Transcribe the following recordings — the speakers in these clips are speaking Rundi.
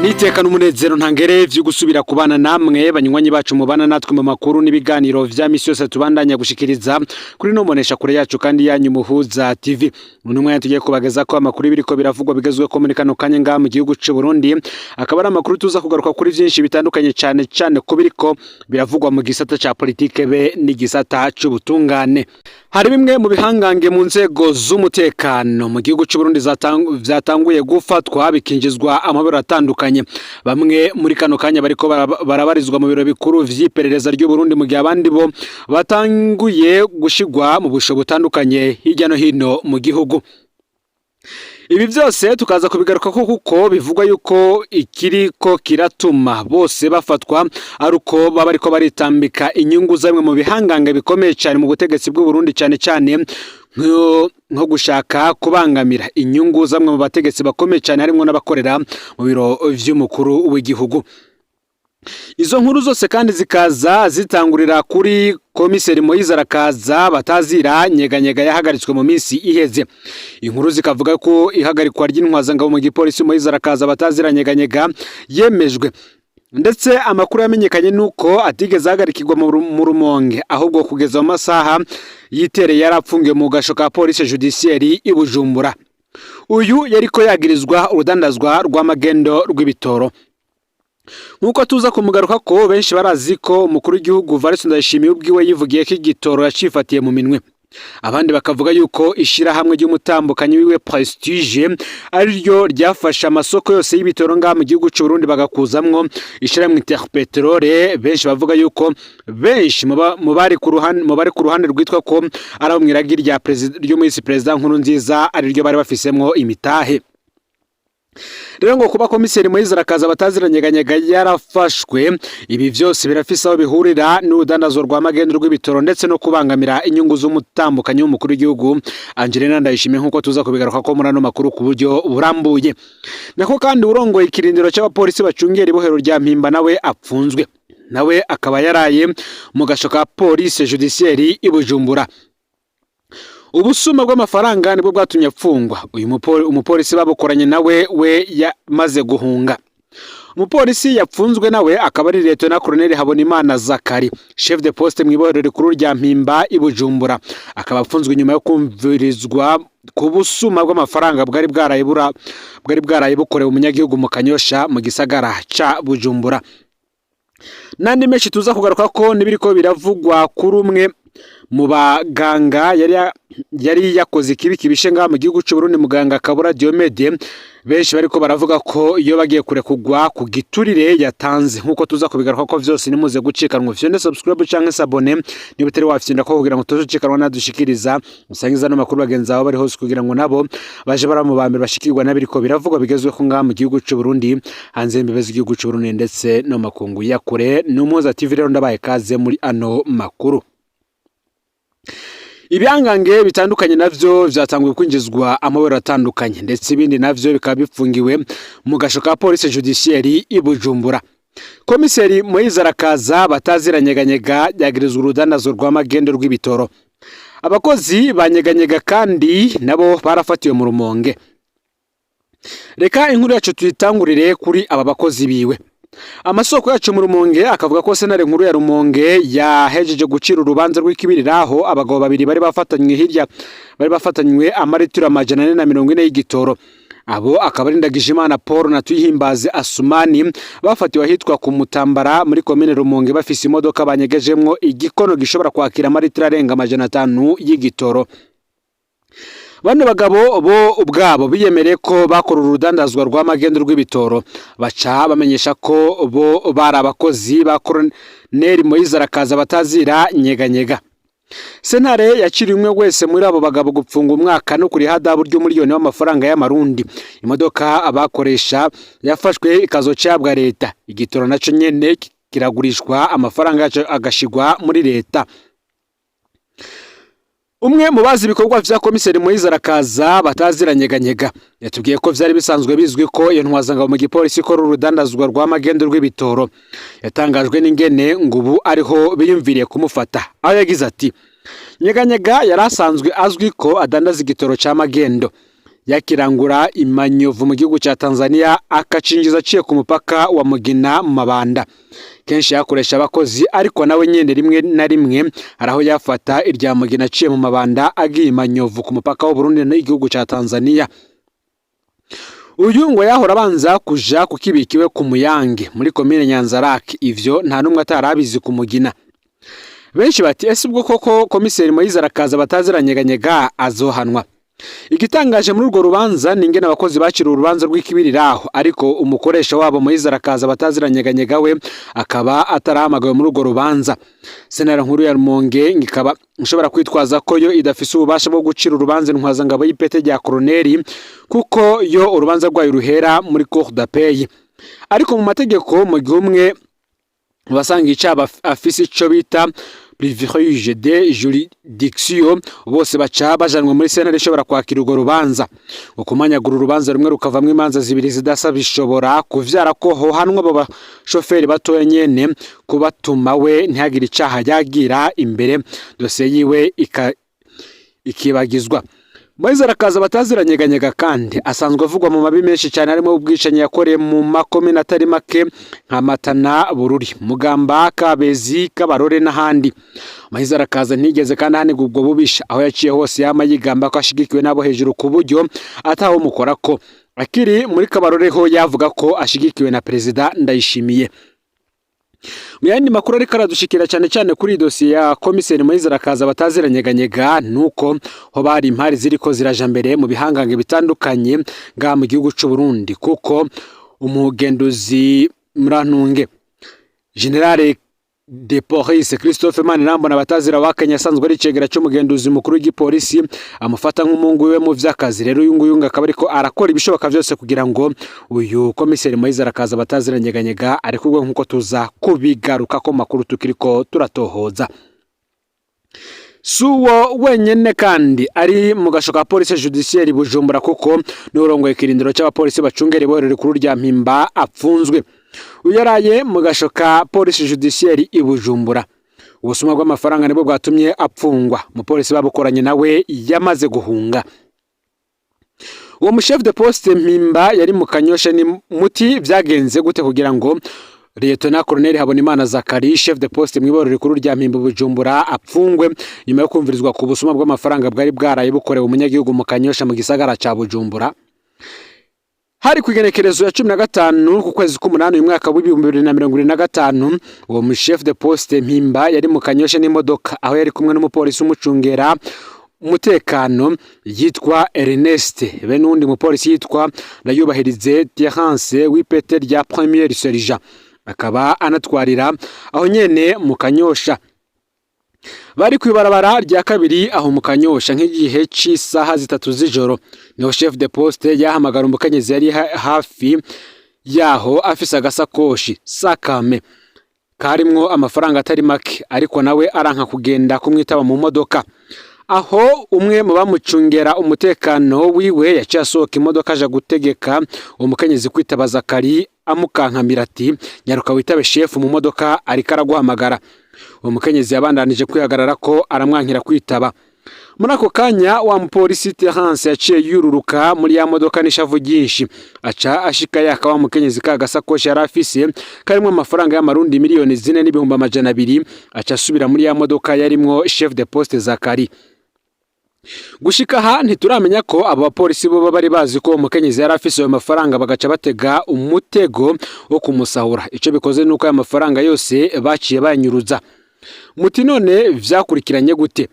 Nitekana umunezero ntangere vyo gusubira kubana namwe, banywanyi bacu mubana natwe mu makuru n'ibiganiro vya misi yose tubandanya gushikiriza kuri no monesha kure yacu kandi yanyu Muhuza TV. Uno mwanya tugiye kubageza ko amakuru biriko biravugwa bigezwe ko muri kano kanya ngaha mu gihugu c'u Burundi, akaba ari amakuru tuza kugaruka kuri vyinshi bitandukanye, cane cane ko biriko biravugwa mu gisata ca politike be n'igisata c'ubutungane. Hari bimwe mu bihangange mu nzego z'umutekano mu gihugu c'u Burundi vyatanguye gufatwa, bikinjizwa amabero atandukanye. Bamwe muri kano kanya bariko barabarizwa mu biro bikuru vy'iperereza ry'u Burundi, mu gihe abandi bo batanguye gushigwa mu busho butandukanye hirya no hino mu gihugu. Ibi byose tukaza kubigaruka ko kuko bivugwa yuko ikiriko kiratuma bose bafatwa ari uko baba bariko baritambika inyungu zamwe mu bihangange bikomeye cyane mu butegetsi bw'u Burundi, cyane cyane nko gushaka kubangamira inyungu zamwe mu bategetsi bakomeye cyane, harimo n'abakorera mu biro vy'umukuru w'igihugu. Izo nkuru zose kandi zikaza zitangurira kuri komiseri Moyize Arakaza batazira Nyeganyega yahagaritswe mu minsi iheze. Inkuru zikavuga ko ihagarikwa ry'intwazangabo mu gipolisi Moyize Arakaza batazira Nyeganyega yemejwe, ndetse amakuru yamenyekanye nuko atigeze ahagarikirwa mu Rumonge, ahubwo kugeza mu masaha yitereye yari apfungiwe mu gasho ka police judiciaire i Bujumbura. Uyu yariko yagirizwa urudandazwa rw'amagendo rw'ibitoro. Nk'uko tuza kumugaruka ko benshi barazi ko umukuru w'igihugu Evariste Ndayishimiye ubwiwe yivugiye ko igitoro yacifatiye mu minwe, abandi bakavuga yuko ishirahamwe ry'umutambukanyi wiwe Prestige ariryo ryafashe amasoko yose y'ibitoro ngaha mu gihugu c'u Burundi, bagakuzamwo ishirahamwe Interpetrole. Benshi bavuga yuko benshi mu bari ku ruhande rwitwa ko ari abo mw'iragi rya ry'umwisi perezida Nkurunziza ariryo bari bafisemwo imitahe. Rero ngo kuba komiseri Moyize Arakaza bataziranyeganyega yarafashwe, ibi vyose birafise aho bihurira n'urudandazwa rwa magendu rw'ibitoro ndetse no kubangamira inyungu z'umutambukanyi w'umukuru w'igihugu Angelina Ndayishimiye, nk'uko tuza kubigaruka ko muri ano makuru ku buryo burambuye. Nako kandi urongoye ikirindiro c'abapolisi bacungera ibohero rya Mpimba nawe apfunzwe, nawe akaba yaraye mu gasho ka police judiciaire i Bujumbura. Ubusuma bw'amafaranga nibwo bwatumye apfungwa. Uyu umupolisi babukoranye nawe we yamaze guhunga. Umupolisi yapfunzwe nawe akaba ari Lieutenant Colonel Habonimana Zakari, chef de poste mu ibohero rikuru rya Mpimba i Bujumbura, akaba apfunzwe nyuma yo kumvirizwa ku busuma bw'amafaranga bwari bwaraye bukorewe umunyagihugu mu Kanyosha mu gisagara ca Bujumbura. N'andi menshi tuza kugaruka ko n'ibiriko biravugwa kuri umwe mu baganga yari yakoze ikibi kibishe ngaha mu gihugu c'u Burundi, muganga Kabura Diomede, benshi bariko baravuga ko iyo bagiye kurekugwa ku giturire yatanze. Nkuko tuza kubigaruka ko vyose, nimuze gucikanwa, fyonde subscribe canke s'abonner niba utari wafyonda ko, kugira ngo tuzocikanwa nadushikiriza. Usangiza no makuru bagenzi aho bari hose kugira ngo nabo baje bara mu bambere bashikirwa n'abiriko biravugwa bigezweho ngaha mu gihugu c'u Burundi, hanze y'imbibe z'igihugu c'u Burundi ndetse no makungu ya kure. Ni Umuhuza TV. Rero ndabaye kaze muri ano makuru. Ibihangange bitandukanye navyo vyatanguye kwinjizwa amabero atandukanye, ndetse ibindi navyo bikaba bifungiwe mu gasho ka police judiciaire i Bujumbura. Komiseri Moyize Arakaza bataziranyeganyega yagirizwa urudandazo rw'amagendo rw'ibitoro. Abakozi banyeganyega kandi nabo barafatiwe mu Rumonge. Reka inkuru yacu tuyitangurire kuri aba bakozi biwe. Amasoko yacu mu Rumonge akavuga ko sentare nkuru ya Rumonge yahejeje gucira urubanza rw'ikibiriraho abagabo babiri bari bafatanywe hirya bari bafatanywe amaritiro 440 y'igitoro. Abo akaba ari Ndagijimana Paul na Tuyihimbaze Asumani, bafatiwe ahitwa ku Mutambara muri komine Rumonge, bafise imodoka banyegejemwo igikono gishobora kwakira amaritiro arenga 500 y'igitoro. Bano bagabo bo ubwabo biyemereye ko bakora urudandazwa rw'amagendo rw'ibitoro, baca bamenyesha ko bo bari abakozi ba Colonel Moyize Arakaza batazira Nyeganyega. Sentare yakiriye umwe wese muri abo bagabo gupfunga umwaka no kuriha ihadabu ry'umuriyoni w'amafaranga y'amarundi. Imodoka abakoresha yafashwe ikazoca ihabwa leta, igitoro naco nyene kiragurishwa, amafaranga yaco agashigwa muri leta. Umwe mu bazi ibikorwa vya komiseri Moyize Arakaza bataziranyeganyega yatubwiye ko vyari bisanzwe bizwi ko iyo ntwazangabo mu gipolisi ikora urudandazwa rw'amagendo rw'ibitoro. Yatangajwe n'ingene ngo ubu ariho biyumviriye kumufata, aho yagize ati: "Nyeganyega yari asanzwe azwi ko adandaza igitoro ca magendo." Yakirangura imanyovu mu gihugu ca Tanzania, akacinjiza aciye ku mupaka wa Mugina mu Mabanda. Kenshi yakoresha abakozi, ariko nawe nyene rimwe na rimwe hari aho yafata irya Mugina aciye mu Mabanda agiye imanyovu ku mupaka w'Uburundi n'igihugu ca Tanzania. Uyu ngo yahora abanza kuja kukibikiwe ku Muyange muri komine Nyanzarake. Ivyo nta n'umwe atarabizi ku Mugina. Benshi bati: "Ese ubwo koko komiseri Moyize Arakaza bataziranyeganyega azohanwa?" Igitangaje muri urwo rubanza ni ingene abakozi bakiriye urubanza rw'ikibiriraho, ariko umukoresha wabo Moyize Arakaza bataziranyeganyega we akaba atarahamagawe muri urwo rubanza. Sentare nkuru ya Rumonge ikaba ishobora kwitwaza ko yo idafise ububasha bwo gucira urubanza intwazangabo y'ipete rya koroneri, kuko yo urubanza rwayo ruhera muri cour d'appel. Ariko mu mategeko, mu gihe umwe mu basanga icaba afise ico bita privilège de juridiction, bose baca bajanwa muri sentare ishobora kwakira urwo rubanza. Ngo kumanyagura urubanza rumwe rukavamwo imanza zibiri zidasa bishobora kuvyara ko hohanwa abo bashoferi batoya nyene kubatuma we ntihagire icaha yagira imbere, dosiye yiwe ikibagizwa. Moise Arakaza bataziranyeganyega kandi asanzwe avugwa mu mabi menshi cyane, harimo ubwicanyi yakoreye mu makomine atari make nka Matana, Bururi, Mugamba, Kabezi, Kabarore n'ahandi. Moise Arakaza ntigeze kandi ahanirwa ubwo bubisha. Aho yaciye hose yama yigamba ko ashigikiwe n'abo hejuru, ku buryo atawumukora ko. Akiri muri Kabarore ho yavuga ko ashigikiwe na Perezida Ndayishimiye. Mu yandi makuru ariko aradushikira cyane cyane kuri iyi dosiye ya komiseri Moise Arakaza bataziranyeganyega, nuko ho bari impari ziriko ziraja mbere mu bihangange bitandukanye ngaha mu gihugu c'u Burundi, kuko umugenduzi, murantunge, Général de Police Christophe Manirambona batazira wa Kenya, asanzwe ari icegera c'umugenduzi mukuru w'igipolisi, amufata nk'umungu wiwe mu vy'akazi. Rero uyu nguyu akaba ariko arakora ibishoboka vyose kugira ngo uyu komiseri Moise Arakaza bataziranyeganyega arekurwe, nk'uko tuza kubigaruka ko makuru tukiriko turatohoza. Si uwo wenyene kandi ari mu gasho ka police judiciaire Bujumbura, kuko n'urongoye ikirindiro c'abapolisi bacungera ibohero rikuru rya Mpimba apfunzwe. Uyu yaraye mu gasho ka police judiciaire i Bujumbura. Ubusuma bw'amafaranga nibwo bwatumye apfungwa. Umupolisi babukoranye nawe yamaze guhunga. Uwo mu chef de poste Mpimba yari mu Kanyosha. Ni muti vyagenze gute kugira ngo Lieutenant Colonel Habonimana Zakari, chef de poste mw'ibohero rikuru rya Mpimba Bujumbura, apfungwe nyuma yo kumvirizwa ku busuma bw'amafaranga bwari bwaraye bukorewe umunyagihugu mu Kanyosha mu gisagara ca Bujumbura? Hari ku igenekerezo ya 15 ku kwezi k'umunani uyu mwaka w'2025. Uwo mu chef de poste Mpimba yari mu Kanyosha n'imodoka, aho yari kumwe n'umupolisi umucungera umutekano yitwa Ernest, be n'uwundi mupolisi yitwa Ndayubahirize Terence w'ipete rya premier sergent, akaba anatwarira aho nyene mu Kanyosha. Bari kw'ibarabara rya kabiri aho mu Kanyosha nk'igihe c'isaha 3 z'ijoro, niho chef de poste yahamagara umukenyezi yari hafi yaho afise agasakoshi sakame karimwo amafaranga atari make, ariko nawe aranka kugenda kumwitaba mu modoka. Aho umwe mu bamucungera umutekano wiwe yaciye asohoka imodoka aja gutegeka uwo mukenyezi kwitaba Zakari, amukankamira ati: "Nyaruka witabe shefu mu modoka, ariko araguhamagara." Uwo mukenyezi yabandanije kwihagarara ko aramwankira kwitaba. Muri ako kanya wa mupolisi Terence yaciye yururuka muri ya modoka n'ishavu ryinshi, aca ashika yaka wa mukenyezi ka gasakoshi yari afise karimwo amafaranga y'amarundi 4,200,000, aca asubira muri ya modoka yarimwo chef de poste Zakari. Gushika aha ntituramenya ko abo bapolisi bo bari bazi ko uwo mukenyezi yari afise ayo mafaranga, bagaca batega umutego wo kumusahura. Ico bikoze nuko ayo mafaranga yose baciye bayanyuruza. Muti: "None vyakurikiranye gute?"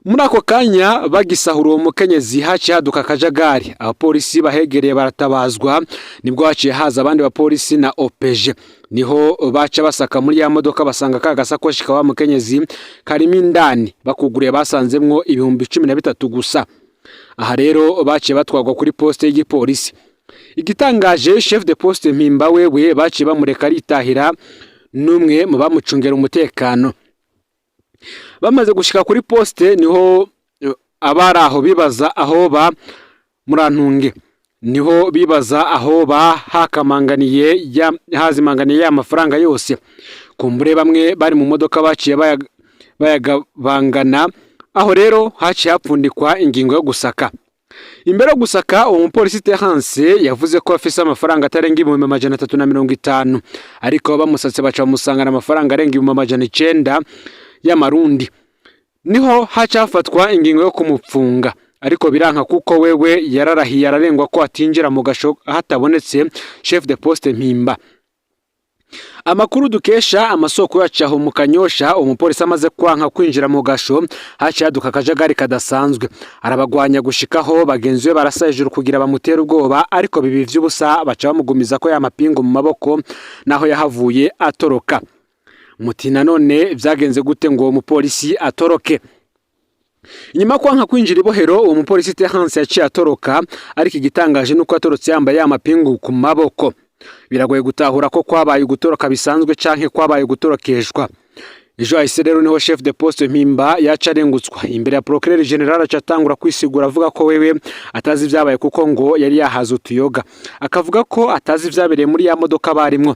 Muri ako kanya bagisahura uwo mukenyezi, haciye haduka akajagari, abapolisi bahegereye baratabazwa. Nibwo haciye haza abandi bapolisi na OPG, niho baca basaka muri ya modoka, basanga ka gasakoshi ka wa mukenyezi karimo indani. Bakuguriye basanzemwo 13,000 gusa. Aha rero baciye batwarwa kuri poste y'igipolisi. Igitangaje, chef de poste Mpimba wewe baciye bamureka aritahira n'umwe mu bamucungera umutekano. Bamaze gushika kuri poste, niho abari aho bibaza aho ba murantunge, niho bibaza aho ba hakamanganiye ya hazimanganiye ya mafaranga yose. Kumbure bamwe bari mu modoka baciye bayagabangana. Aho rero haciye hapfundikwa ingingo yo gusaka. Imbere yo gusaka uwo mupolisi, Terence yavuze ko afise amafaranga atarenga 350,000, ariko bamusatse baca bamusangana amafaranga arenga 900,000 y'amarundi. Niho haca hafatwa ingingo yo kumupfunga, ariko biranka kuko wewe yararahiye ararengwa ko atinjira mu gasho hatabonetse chef de poste Mpimba. Amakuru dukesha amasoko yacu aho mu Kanyosha, umupolisi amaze kwanka kwinjira mu gasho, haciye haduka akajagari kadasanzwe, arabagwanya gushikaho bagenzi be barasa hejuru kugira bamutere ubwoba, ariko bibi vy'ubusa, baca bamugumiza ko ya mapingu mu maboko, naho yahavuye atoroka. Muti nanone vyagenze gute ngo uwo mupolisi atoroke? Inyuma yo kwanka kwinjira ibohero, uwo mupolisi Terence yaciye atoroka, ariko igitangaje nuko atorotse yambaye ya mapingu ku maboko. Biragoye gutahura ko kwabaye ugutoroka bisanzwe canke kwabaye gutorokeshwa. Ejo hahise rero niho chef de poste Mpimba yaca arengutswa imbere ya procureur général, aca atangura kwisigura avuga ko wewe atazi ibyabaye kuko ngo yari yahaze utuyoga, akavuga ko atazi ibyabereye muri ya modoka barimwo.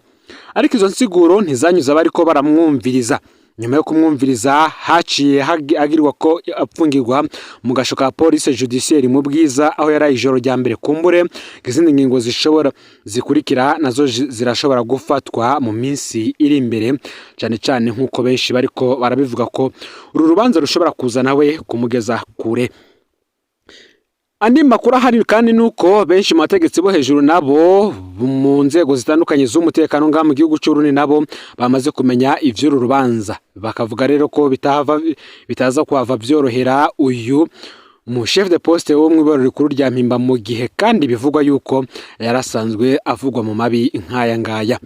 Ariko izo nsiguro ntizanyuze abariko baramwumviriza. Nyuma yo kumwumviriza, haciye agirwa ko apfungirwa mu gasho ka police judiciaire mu Bwiza, aho yari ijoro rya mbere. Kumbure izindi ngingo zishobora zikurikira nazo zirashobora gufatwa mu minsi iri imbere, cyane cyane nk'uko benshi bariko barabivuga ko uru rubanza rushobora kuza nawe kumugeza kure. Andi makuru ahari kandi nuko benshi mu bategetsi bo hejuru nabo mu nzego zitandukanye z'umutekano ngaha mu gihugu cy'Uburundi nabo bamaze kumenya ivy'uru rubanza, bakavuga rero ko bitahava bitaza kuhava byorohera uyu mu chef de poste wo mu ibohero rikuru rya Mpimba, mu gihe kandi bivugwa yuko yarasanzwe avugwa mu mabi nk'aya ngaya.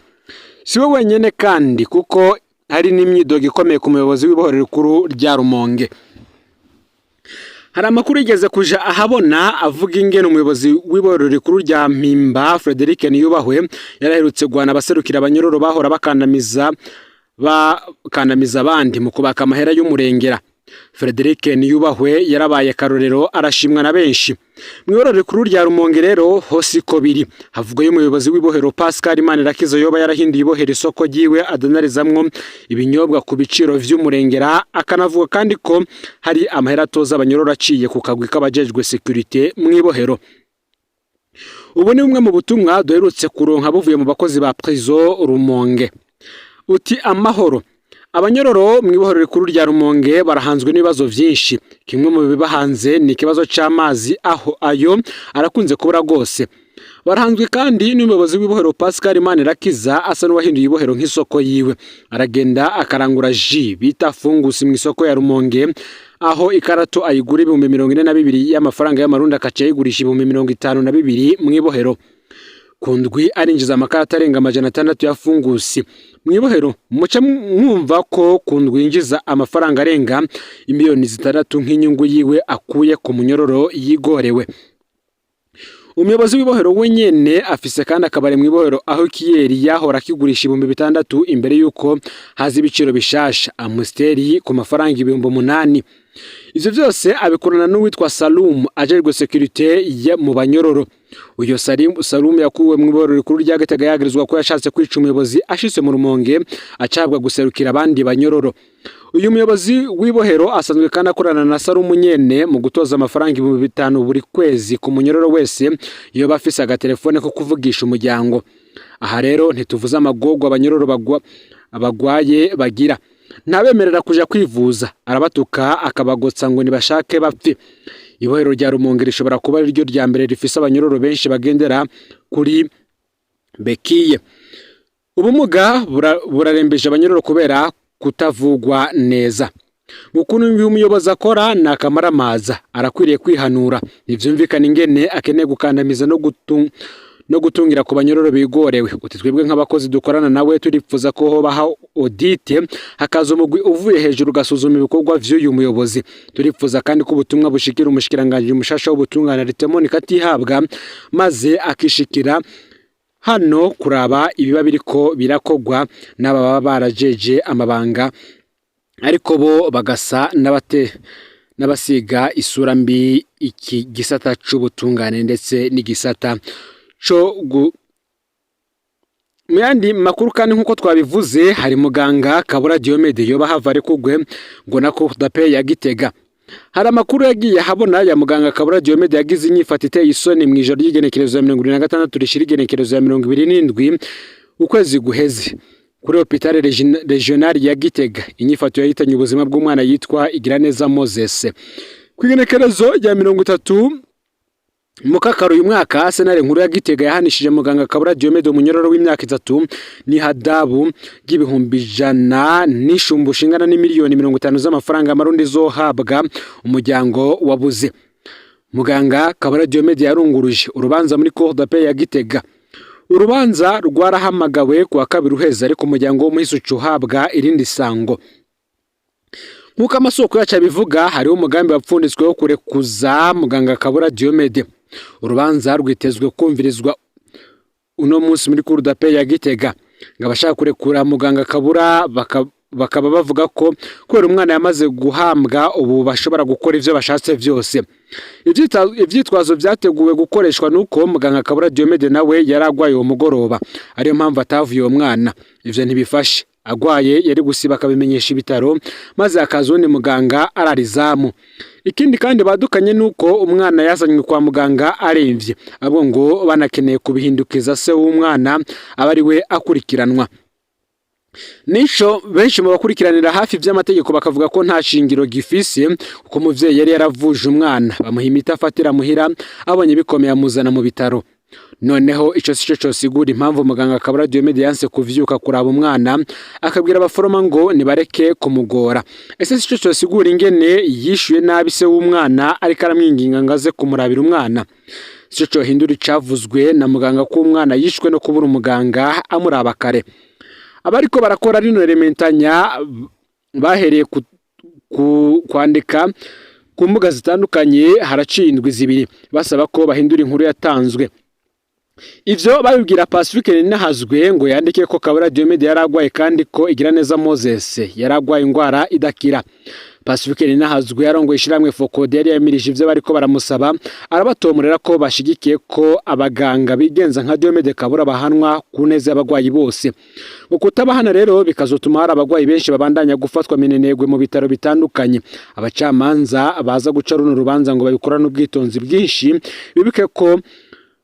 Si we wenyene kandi, kuko hari n'imyidogo ikomeye ku muyobozi w'ibohero rikuru rya Rumonge. Hari amakuru yigeze kuja ahabona avuga ingene umuyobozi w'ibohero rikuru rya Mpimba, Frederic Niyubahwe, yaraherutse guhana abaserukira abanyororo bahora bakandamiza abandi mu kubaka amahera y'umurengera. Frederic Niyubahwe yarabaye karorero, arashimwa na benshi. Mu ibohero rikuru rya Rumonge rero hose iko biri. Havugwa y'umuyobozi w'ibohero Pascal Manirakiza yoba yarahinduye ibohero isoko ryiwe adanarizamwo ibinyobwa ku biciro vy'umurengera, akanavuga kandi ko hari amahera atoza abanyororo aciye ku kagwi k'abajejwe sécurité mu ibohero. Ubu ni bumwe mu butumwa duherutse kuronka buvuye mu bakozi ba prison Rumonge. Uti: "Amahoro. Abanyororo mu ibohero rikuru rya Rumonge barahanzwe n'ibibazo vyinshi. Kimwe mu bibahanze ni ikibazo c'amazi, aho ayo arakunze kubura rwose. Barahanzwe kandi n'umuyobozi w'ibohero Pascal Manirakiza asa n'uwahinduye ibohero nk'isoko yiwe. Aragenda akarangura jus bita fungusi mu isoko ya Rumonge, aho ikarato ayigura 42,000 y'amafaranga y'amarundi, akaca ayigurisha 52,000 mu ibohero. Ku ndwi arinjiza amakarata arenga 600 ya fungusi mu ibohero. Muca mwumva ko ku ndwi yinjiza amafaranga arenga 6 miliyoni nk'inyungu yiwe akuye ku munyororo yigorewe. Umuyobozi w'ibohero wenyene afise kandi akabari mu ibohero, aho ikiyeri yahora akigurisha 6000 imbere y'uko haza ibiciro bishasha, Amstel ku mafaranga 8000. Ivyo vyose abikorana n'uwitwa Salum ajejwe sécurité mu banyororo. Uyo Salum yakuwe mu ibohero rikuru rya Gitega yagirizwa ko yashatse kwica umuyobozi. Ashitse mu Rumonge acabwa guserukira abandi banyororo. Uyu muyobozi w'ibohero asanzwe kandi akorana na Salum nyene mu gutoza amafaranga 5000 buri kwezi ku munyororo wese yoba afise agatelefone ko kuvugisha umuryango. Aha rero ntituvuze amagorwa abanyororo bagwaye bagira. Ntabemerera kuja kwivuza, arabatuka akabagotsa ngo nibashake bapfe. Ibohero rya Rumonge rishobora kuba ariryo rya mbere rifise abanyororo benshi bagendera kuri béquilles. Ubumuga burarembeje abanyororo kubera kutavugwa neza. Ukuntu uyu muyobozi akora ni akamaramaza, arakwiriye kwihanura. Ntivyumvikana ingene akeneye gukandamiza no gutungira ku banyororo bigorewe." Uti: "Twebwe nk'abakozi dukorana nawe turipfuza ko hobaho audit, hakaza umugwi uvuye hejuru ugasuzuma ibikorwa vy'uyu muyobozi. Turipfuza kandi ko ubutumwa bushikira umushikiranganji mushasha w'ubutungane Arthemon Katihabwa, maze akishikira hano kuraba ibiba biriko birakogwa n'aba baba barajeje amabanga, ariko bo bagasa n'abate n'abasiga isura mbi iki gisata c'ubutungane ndetse n'igisata co gu." Mu yandi makuru kandi, nk'uko twabivuze, hari muganga Kabura Diomede yoba hava arekugwe ngo na Cour d'appel ya Gitega. Hari amakuru yagiye ahabona ya muganga Kabura Diomede yagize inyifato iteye isoni mu ijoro ry'igenekerezo ya 26 rishira igenekerezo ya 27 ukwezi guheze kuri Hôpital Régional ya Gitega, inyifato yahitanye ubuzima bw'umwana yitwa Igiraneza Moses. Ku igenekerezo rya 30 Mukakaro uyu mwaka, sentare nkuru ya Gitega yahanishije muganga Kabura Diomede umunyororo w'imyaka 3 n'ihadabu ry'ibihumbi 100 n'ishumbusho ingana n'imiliyoni 50 z'amafaranga y'amarundi zohabwa umuryango wabuze. Muganga Kabura Diomede yarunguruje urubanza muri Cour d'appel ya Gitega. Urubanza rwarahamagawe kuwa kabiri uheze, ariko umuryango w'umuhisi uca uhabwa irindi sango. Nk'uko amasoko yacu abivuga, hariho umugambi wapfunditswe wo kurekuza muganga Kabura Diomede. Urubanza rwitezwe kumvirizwa uno munsi muri Cour d'appel ya Gitega. Ngo abashaka kurekura muganga Kabura bakaba bavuga ko kubera umwana yamaze guhambwa, ubu bashobora gukora ivyo bashatse vyose. Ivyitwazo vyateguwe gukoreshwa nuko muganga Kabura Diomede nawe yari agwaye uwo mugoroba, ariyo mpamvu atavuye uwo mwana. Ivyo ntibifashe. Agwaye yari gusiba akabimenyesha ibitaro, maze hakaza uwundi muganga arara izamu. Ikindi kandi badukanye nuko umwana yazanywe kwa muganga aremvye, abo ngo banakeneye kubihindukiza se w'umwana aba ari we akurikiranwa. Nico benshi mu bakurikiranira hafi vy'amategeko bakavuga ko nta shingiro gifise, kuko umuvyeyi yari yaravuje umwana, bamuha imiti afatira muhira, abonye bikomeye amuzana mu bitaro. Noneho ico sico cosigura impamvu muganga Kabura Diomede yanse kuvyuka kuraba umwana, akabwira abaforoma ngo nibareke kumugora. Ese sico cosigura ingene yishuye nabi se w'umwana ariko aramwinginga ngo aze kumurabira umwana? Sico cohindura icavuzwe na muganga ko umwana yishwe no kubura umuganga amuraba kare. Abariko barakora rino rementanya bahereye ku kwandika ku mbuga zitandukanye haraciye indwi 2 basaba ko bahindura inkuru yatanzwe. Ivyo babibwira Pacifique Ninahazwe ngo yandike ko Kabura Diomede yari agwaye kandi ko Igiraneza Moses yari agwaye ingwara idakira. Pacifique Ninahazwe yarongoye ishirahamwe Focode yari yamirije ivyo bariko baramusaba, arabatomorera ko bashigikiye ko abaganga bigenza nka Diomede Kabura bahanwa ku neza y'abagwayi bose. Ukutabahana rero bikazotuma hari abagwayi benshi babandanya gufatwa minenegwe mu bitaro bitandukanye. Abacamanza baza guca runo rubanza ngo babikorane ubwitonzi bwinshi, bibuke ko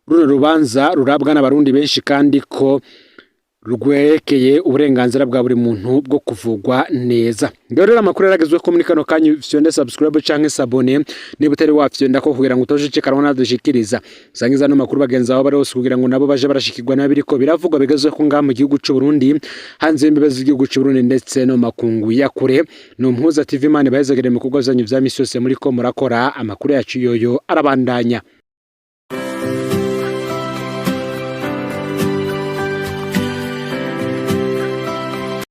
runo rubanza rurabwa n'abarundi benshi kandi ko rwerekeye uburenganzira bwa buri muntu bwo kuvugwa neza. Ngaho rero amakuru yaragezwe ko muri kano kanya. Fyonde subscribe canke s'abonner niba utari wafyonda ko, kugira ngo utojicikanwa nadushikiriza. Sangiza ano makuru bagenzi aho bari hose, kugira ngo nabo baje barashikirwa n'abiriko biravugwa bigezwe ko ngaha mu gihugu c'u Burundi, hanze y'imbibe z'igihugu c'u Burundi, ndetse no makungu ya kure. Ni Umuhuza TV. Imana ibahezagire mu bikorwa vyanyu vya misi yose muriko murakora. Amakuru yacu yoyo arabandanya.